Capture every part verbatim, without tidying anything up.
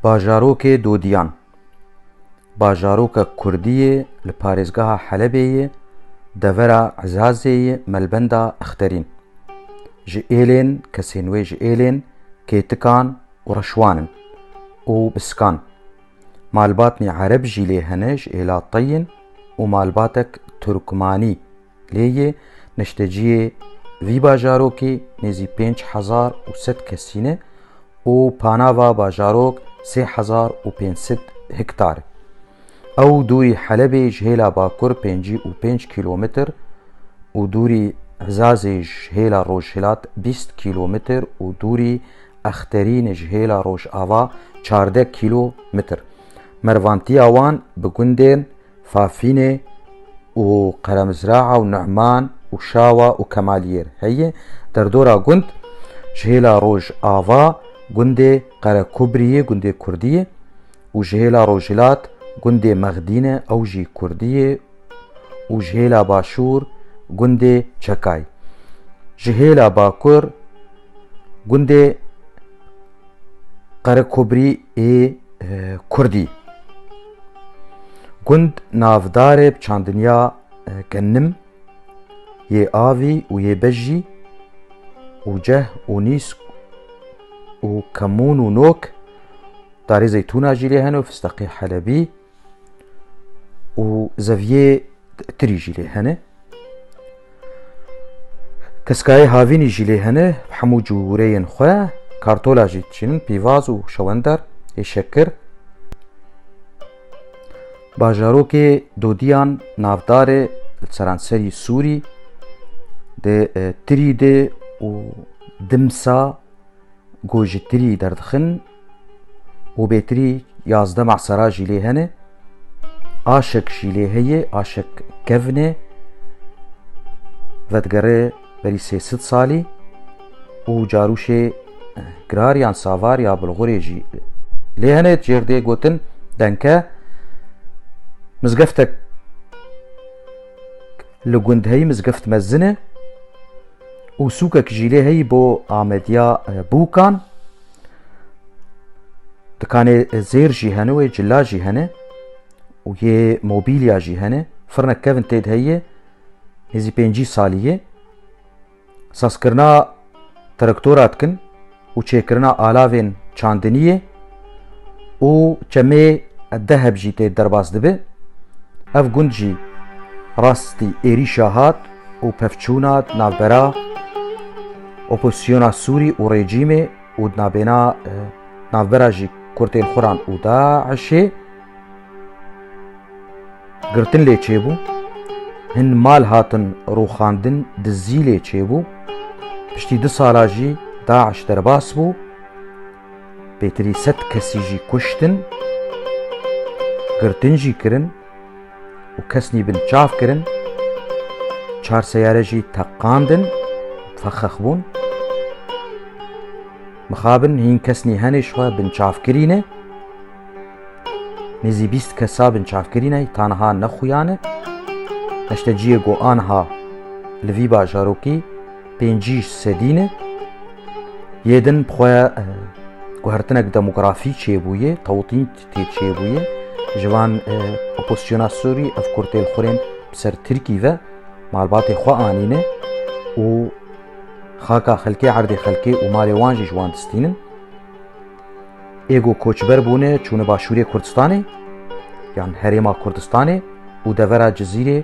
Bajarokê Dodiyan, bajarokek kurdî yê li parêzgeha Helebê yê, devera Ezazê yê, melbenda Exterîn. Ji êlên, kesên wê ji êlên, kêtikan û reşwan in û biskan. Malbatnî ereb jî lê hene ji êla Teyîn û malbatek Turkmanî lê yê. Neşteciyê vî bajarokî nêzî pênc hezar û sed kesî ne û panava bajarok sê hezar û pênc sed hektar e. Ew dûrî Helebê ji hêla bakur pêncî û pênc kîlometr û dûrî Hizazê ji hêla rojhilat bîst kîlometr û dûrî Exterînê ji hêla rojava çardeh kîlometr. Mervantiya wan bi gundên Fafînê û Qeremizraa û Nu'man û Şawa û Kemaliyêr heye. Derdora gund ji hêla rojava gundê Qerekubriyê, gundê kurdî ye, û ji hêla rojhilat gundê Mexdîne, ew jî kurdî ye, û ji hêla başûr gundê Çekay. Ji hêla bakur gundê Qerekubrî ê, e, kurdî. Gund navdar e bi çandiniya, e, genim, yê avî û yê bejî û ceh û nîsk û kemûn û nok, darê zeytûna jî lê hene û fisteqê Helebî û zeviyê tirî jî lê hene. Keskayê havînî jî lê hene, bi hemû cûreyên xwe, kartola jî diçînin, pîvaz û şewender ê şekir. Bajarokê Dodiyan navdar e li seranserî Sûrî, di, e, tirî de û dimsa ku ji tirî derdixin û bêtirî yazdeh mesera jî lê hene. Aşek jî lê heye, aşek kevn e, vedigere berî sê sed salî û carûşê girar yan savar ya bilxurê jî lê hene. Jêr dê gotin denke. Mizgeftek li gund heyî, mizgeft mezin e û sûkek jî lê heyî bo amediya, e, bûkan. Dikanê zêr jî hene wê, cila jî hene û yê mobîlya jî hene. Firnek kevin tê de heye, nêzî pêncî salî ye. Sazkirina traktora dikin û çêkirina alavên çandiniyê û çemê deheb jî tê derbas dibe. Ev gund jî rastî êrîşa hat û pevçûna di navbera opozîsyona Sûrî û rejîmê û di nabêna, e, navbera jî Kurtên Xuran û DAIŞê girtin lê çêbû. Hin mal hatin rûxandin, dizî lê çêbû. Piştî du sala jî DAIŞ derbas bû. Bêtirî sed kesî jî kuştin, girtin jî kirin û kesnî binçav kirin. Çar seyare jî teqandin, fexex bûn. Mixabin hîn kesnî henê ji xwe binçavkirî ne. Nêzî bîst kesa binçavkirî ne, ta niha nexuya ne. Neşteciyê ku aniha li vî bajarokî pêncî sedî ne. Yê din bi xwe, e, guhertinek demografî çêbûye, tewtîn tê çêbûye. Ji van, e, opozîsyona Sûrî ev kurtê li xurên bi ser Tirkî ve malbatê xwe anîne û xaka xelkê, erdê xelkê û malê wan jî ji wan distînin. Ê ku koçber bûne, çûne başûrê Kurdistanê, yan herêma Kurdistanê û devera Cizîrê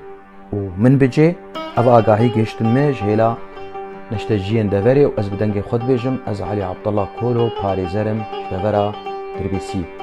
û Minbicê, ev agahî gihiştin me ji hêla neşteciyên deverê û ez bi dengê xwe dibêjim, ez Elî Abdullah Kolo, parêzer im ji devera Dirbêsiyê.